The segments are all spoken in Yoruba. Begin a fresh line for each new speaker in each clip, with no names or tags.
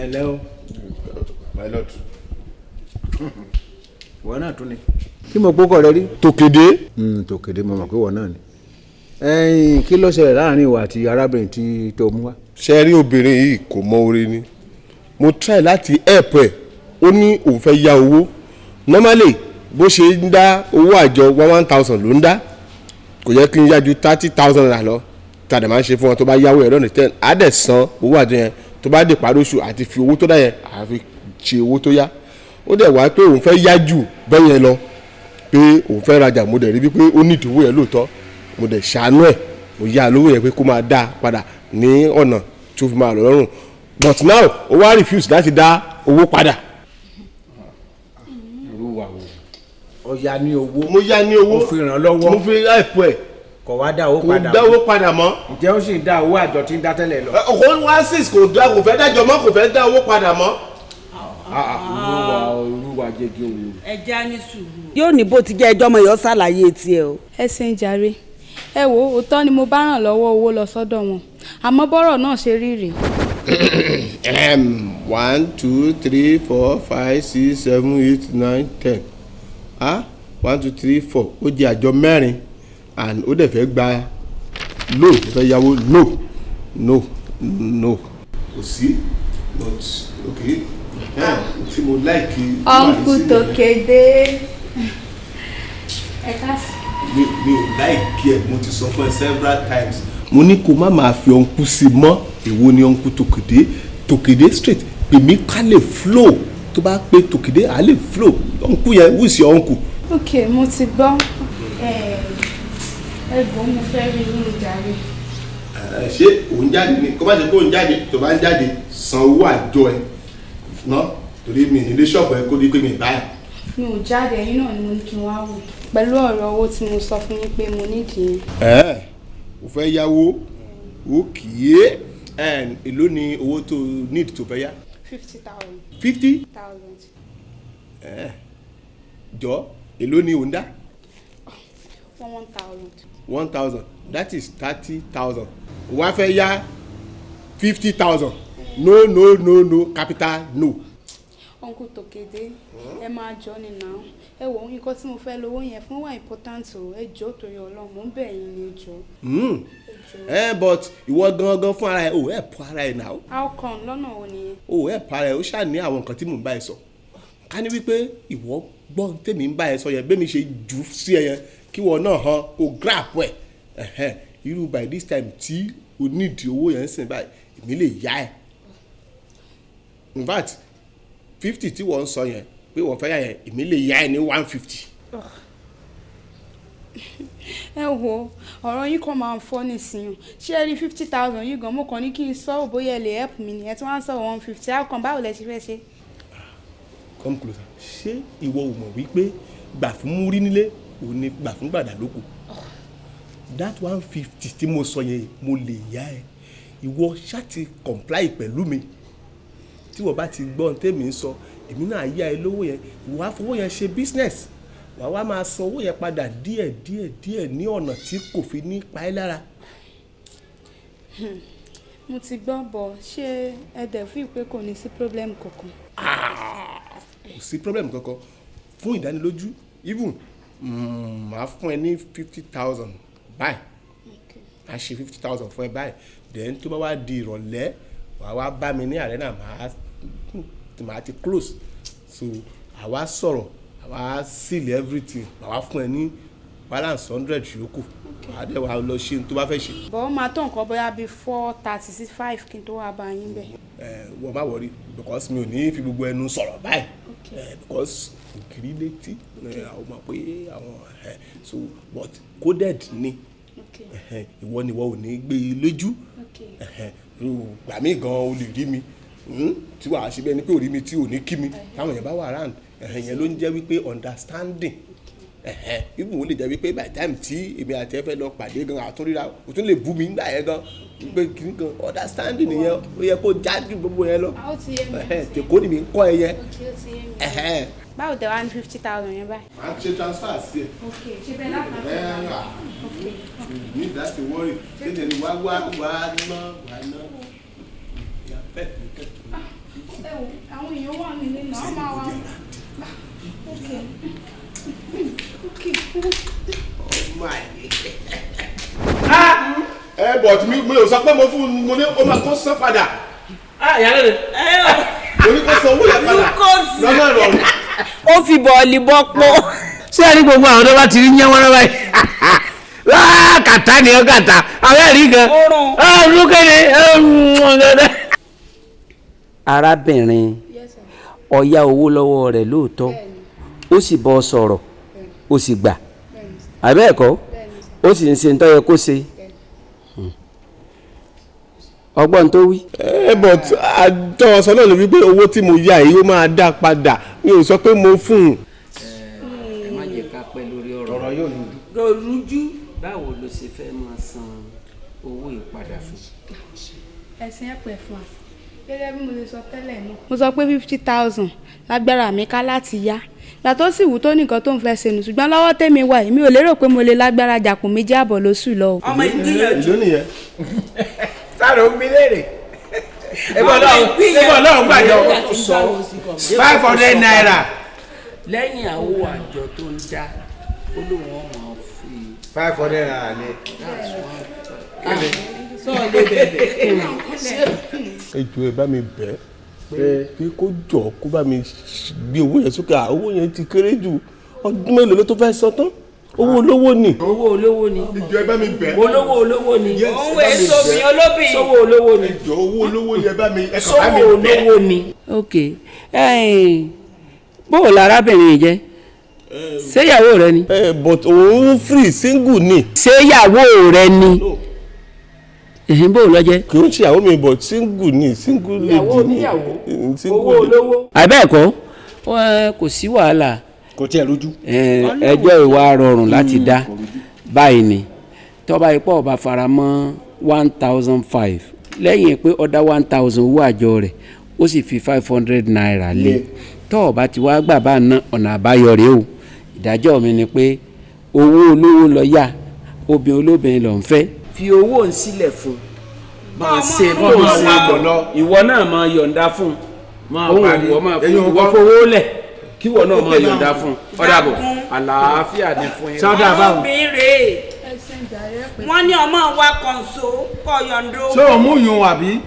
Ẹ lẹ́ o.
My lord.
Ìwọ náà tún ni. Kí mo gbókọ̀ rẹ rí?
Tòkèdè.
Tòkèdè, mo mọ̀ pé ìwọ náà ni. Ẹ̀yin, kí ló ṣẹlẹ̀ láàrin ìwọ àti arábìnrin tí tó mú wá?
Ṣe rí, obìnrin yìí kò mọ oore ni. Mo try láti help ẹ̀, ó ní òun fẹ́ yá owó. Normally, bó ṣe ń dá owó àjọ, 1,000 ló ń dá. Kò yẹ kí n yá ju ₦30,000 lọ tàdé máa ń ṣe fún wọn. Tó bá yáwó yẹn lọ́nà 10, á dẹ̀ san owó àjọ yẹn. Tó bá dé parí oṣù, àti fi owó tó dá yẹn àfi ṣe owó tó yá. Ó dẹ̀ wá pé òun fẹ́ yá jù bẹ́ẹ̀ yẹn lọ, pé òun fẹ́ rajà. Mo dẹ̀ rí wípé ó ní ìdíwó yẹn lóòótọ́. Mo dẹ̀ ṣàánú ẹ̀, mo yá lówó yẹn pé kó máa dá padà ní ọ̀nà tó fi máa lọ lọ́rùn, but now ó wá refuse láti dá owó padà.
Irú wa wo? Ó yá ní owó.
Mo yá ní owó.
Ó fi ràn lọ́wọ́.
Mo fi help ẹ̀.
Kò wá dá owó
Kò
padà?
Dá owó padà mọ́.
Ǹjẹ́ ó sì ń dá owó àjọ tí ń dá tẹ́lẹ̀ lọ?
Kò wá six, kò dá, kò fẹ́ dájọ́ mọ́, kò fẹ́ dá owó padà mọ́.
Irú wa jẹjẹ òun.
Ẹ já ní sùúrù. Yóò ní bó ti jẹ́, ẹjọ́ ọmọ yóò ṣàlàyé tiẹ̀ o.
Ẹ ṣeun jàre. Ẹ wo, òótọ́ ni mo bá ràn lọ́wọ́ owó lọ sọ́dọ̀ wọn, àmọ́ bọ́rọ̀ náà ṣe rí rèé.
One, two, three, four, five, six, seven, eight, nine, 10. Ah, one, two, three, four. Ó jẹ́ àjọ mẹ́rin and ó dẹ̀ fẹ́ gba loan, ó fẹ́ yáwó. No, no, no, kò sí, but okay, tí mo like.
Uncle Tòkèdè, ẹ káàsì.
Mi ò like ẹ. Mo ti sọ fún ẹ several times, mo ní kó má máa fi uncle sí mọ́. Èwo ni uncle Tòkèdè? Tòkèdè straight, pè mí ká lè flow. Tó bá pé Tòkèdè, à lè flow. Uncle yẹn, who is your uncle?
Ok, mo ti gbọ́. Ẹ gbọ́, mo fẹ́ rí yín jàre.
Ẹ, ṣé òun jáde ni? Kó má ṣe kó òun jáde. Tó bá ń jáde, san owó àjọ ẹ ná, torí mi nílé ṣọ́ọ̀bù ẹ kó di pé mi báyà.
Mi ò jáde, ẹ̀yin náà ni mo ní kí n wá wò pẹ̀lú ọ̀rọ̀ owó tí mo sọ fún yín pé mo nídìí yẹn.
Ẹ o fẹ́ yáwó? Okay, ẹ èló ni owó tó need tó fẹ́ yá?
50,000.
50
Thousand.
Ẹ jọ, èló ni òun dá?
1,000.
1,000, that is 30,000. Wàá fẹ́ yá 50,000? No, no, no, no, capital no.
Uncle Tòkèdè, ẹ máa jọ ni nà. Ẹ wò, nǹkan tí mo fẹ́ lówó yẹn fún wà important o. Ẹ jọ̀ọ́, torí Ọlọ́run, mò ń bẹ̀ yín ni, ẹ jọ̀ọ́.
Ẹ but ìwọ gangan fún ara ẹ, o help ara ẹ náà.
How come? Lọ́nà wo nìyẹn?
O help ara ẹ. Ó ṣáà ní àwọn nǹkan tí mò ń bá ẹ sọ. Ká ní wípé ìwọ gbọ́ tèmi ń bá ẹ sọ yẹn, bẹ́ẹ̀ mi ṣe jù sí ẹ yẹn, kí ìwọ náà hàn kó grab ẹ. Ẹ̀hẹ́n, irú by this time tí o nídìí owó yẹn ń sìn báyìí, èmi lè yá ẹ. In fact, 50 tí wọ́n ń sọ yẹn pé wọ́n fẹ́ yá yẹn, èmi lè yá ẹ ní 150.
Ẹ wo, ọ̀rọ̀ yín kàn máa ń fọ́ nísìnyí. Ṣé ẹ rí 50,000 yìí gan, mo kàn ní kí n sọ bóyá ẹ lè help mi nìyẹn tí wọ́n á sọ 150. How come? Báwo lẹ ṣe fẹ́ ṣe?
Come closer. Ṣé ìwọ ò mọ̀ wípé gbà fún múrí nílé, òun ni gbà fún gbàdà lóko? That 150 tí mo sọ yẹn, mo lè yá ẹ. Ìwọ ṣáà ti comply pẹ̀lú mi. Tí wọ́n bá ti gbọ́ ohun tèmi ń sọ, èmi náà yá ẹ lówó yẹn. Ìwọ á fowó yẹn ṣe business, wàá wá máa san owó yẹn padà díẹ̀ díẹ̀ díẹ̀ ní ọ̀nà tí kò fi ní pa ẹ́ lára.
Mo ti gbọ́ bọ̀. Ṣé ẹ dẹ̀ fún ìpè kò ní sí problem kankan?
Kò sí problem kankan. Fún ìdánilójú, even màá fún ẹ ní 50,000 báyìí. Màá ṣe 50,000 fún ẹ báyìí, then tó bá wá di ìrọ̀lẹ́, wàá wá bá mi ní arena. Màá ti close, so àwa sọ̀rọ̀, àwa seal everything, màá wá fún ẹ ní balance 100 yòókù. Wàá dẹ̀ wá lọ ṣe ohun tó bá fẹ́ ṣe.
Bọ̀ ó máa tó nǹkan bóyá bíi 4:30 sí 5 kí n tó wá bá yín bẹ̀.
Ẹ wọ́n má worry, because mi ò ní fi gbogbo ẹnu sọ̀rọ̀ báyìí ẹ, because ògiri létí ẹ, àwọn mọ̀ pé àwọn ẹ, so but coded ni. Ìwọ ni ìwọ ò ní gbé e lójú. Gbà mí gan, o lè rí mi tí wàá ṣe bẹ́ẹ̀ ni pé ò rí mi, tí ò ní kí mi táwọn èèyàn bá wà round. Ìyẹn ló ń jẹ́ wípé understanding. Even ó lè jẹ́ wípé by the time tí èmi àti ẹ fẹ́ lọ pàdé gan, àtúnríra, o tún lè bú mi nígbà yẹn gan pé kí gan. Understanding nìyẹn, ó yẹ kó jáde gbogbo yẹn lọ.
Ó ti yé mi.
Tèkó ni mi ń kọ́ ẹ yẹn.
Ok, ó ti yé mi. Báwo tẹ wá ní 50,000 yẹn báyìí?
Màá ṣe transfer sí ẹ.
Ok, ṣé bẹ́ẹ̀ láti
Ẹ rà ní that's the worry. Ṣé tẹ̀lé wá wá wá ná wá ná? Fẹ́ mi kẹ́.
Ẹ wò, àwọn èèyàn wà nílé náà, wọ́n máa wá. Okay. Okay.
Ẹ bọ̀ tí mi ò sọ pé mo fún un, mo ní ó máa kó san padà.
Ìyá rẹ̀.
Mo ní kó san owó yẹn padà lọ́nà ìrọ̀rùn.
Ó fi bọ́ọ̀lì bọ́ pọ̀.
Ṣé ẹ rí gbogbo àwọn tó bá ti rí yẹn wọn náà báyìí? Kàtá ni ó kàtá, àwọn ẹ̀rí gan. Ọ̀run kéde. Arábìnrin, ó yá owó lọ́wọ́ rẹ̀ lóòótọ́, ó sì bọ́ sọ̀rọ̀, ó sì gbà, àbẹ́ẹ̀kọ́? Ó sì ń ṣe ń tó yẹ kó ṣe. Ọgbọ́n tó wí.
Ẹ but àjọ sọ náà ló wípé owó tí mo yá yìí, ó máa dá padà. Mi ò sọ pé mo fún un.
Ẹ má jẹ́ ká pẹ́ lórí ọ̀rọ̀.
Ọ̀rọ̀ yóò lójú.
Kò rújú.
Báwo ló ṣe fẹ́ máa san owó ìpadà fún?
Ẹ̀sìn ẹ̀ pẹ̀ fún wa. Gẹ́gẹ́ bí mo ṣe sọ tẹ́lẹ̀ náà, mo sọ pé 50,000 lágbára mi ká láti yá. Ìgbà tó sì wù tó nìkan tó ń fẹ́ ṣe nù, ṣùgbọ́n lọ́wọ́ tèmi wà, èmi ò lérò pé mo lè lágbára jàpò 2.5 lóṣù lọ.
Ọmọ ìgbìyànjú.
Ìlú nìyẹn.
Sáré omi léèrè. Ẹgbẹ́ Ọlọ́run gbàjọ ₦500.
Lẹ́yìn àwọn àjọ tó ń dá, ó lóun ọmọ fi.
₦500 ni.
Ẹ jọ̀ọ́, ẹ bá mi bẹ̀ ẹ́ pé kó jọ kó bá mi gbé owó yẹn sókè. Owó yẹn ti kéré jù. Ọdún mélòó ló tó fẹ́ san tán? Owó olówó ni.
Owó olówó ni.
Ẹ jọ̀ọ́, ẹ bá mi bẹ̀.
Olówó olówó ni.
Òun èso mi olóbì.
Sówó olówó ni.
Ẹ jọ̀ọ́, owó olówó ni, ẹ bá mi, ẹ kàn bá mi
Sówó
bẹ̀.
olówó ni. Ok, bó o lárábìnrin yìí jẹ́? Ṣé ìyàwó rẹ ni?
Ẹ but òun free single ni.
Ṣé ìyàwó rẹ ni? Ẹ̀hìn, bó o lọ jẹ́?
Kì í ṣe ìyàwó mi, but single ni, single lady ni. Single
Owó olówó. Àbẹ́ẹ̀kọ́, kò sí wàhálà.
Kò tiẹ̀ rújú.
Ẹjọ́ ìwà rọrùn láti dá báyìí ni. Tọ́ba ipò ọba faramọ́ 1,500, lẹ́yìn pé ó dá 1,000 owó àjọ rẹ̀, ó sì fi ₦500 lé, tọ́ ọba tí wàá gbà bá ná, ọ̀nà àbáyọ rèé o. Ìdájọ́ mi ni pé owó olówó lọ yá, obìnrin olóbìnrin ló ń fẹ́. Fi owó ń sílẹ̀ fún máa ṣe bó ń ṣe bọ̀, ìwọ náà máa yọ̀ǹda fún òun, ìwọ máa fún, ìwọ fowó lẹ̀, kí ìwọ náà máa yọ̀ǹda fún. Ọ̀dàbọ̀, àlàáfíà ni fún yín.
Sọ́dà báwọn.
Obìnrin wọ́n ní ọmọ wa kọ̀ǹso kọ̀ yọ̀ǹdo.
Ṣé o mú yun àbí?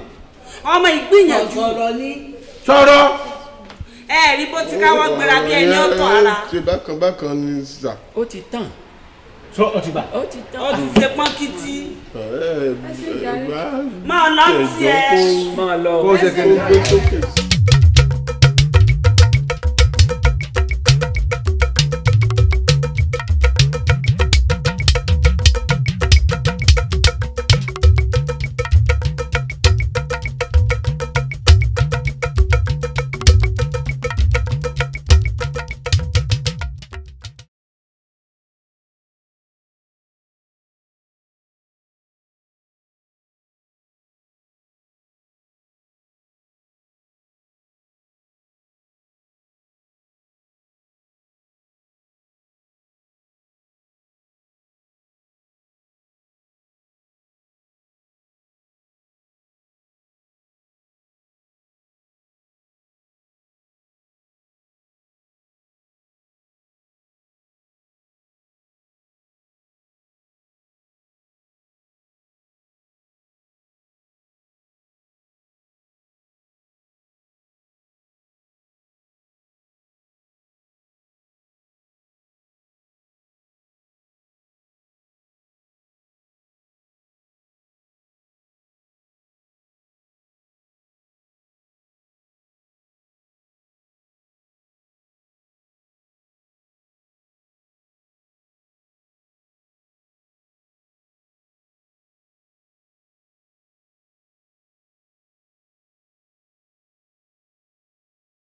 Ọmọ ìgbìyànjú.
Sọ̀rọ̀.
Ẹ rí bó ti káwọ́ gbéra bí ẹni ọ̀tọ̀ ara.
Ṣe bákan bákan ni sà.
Ó ti tàn.
Sọ ọ ti gbà.
Ó ti tàn.
Ó ti ṣe pọ́nkìtì. Máa lọ tiẹ̀.
Máa lọ.
Kó o ṣe kí ni.
Gbé sókè.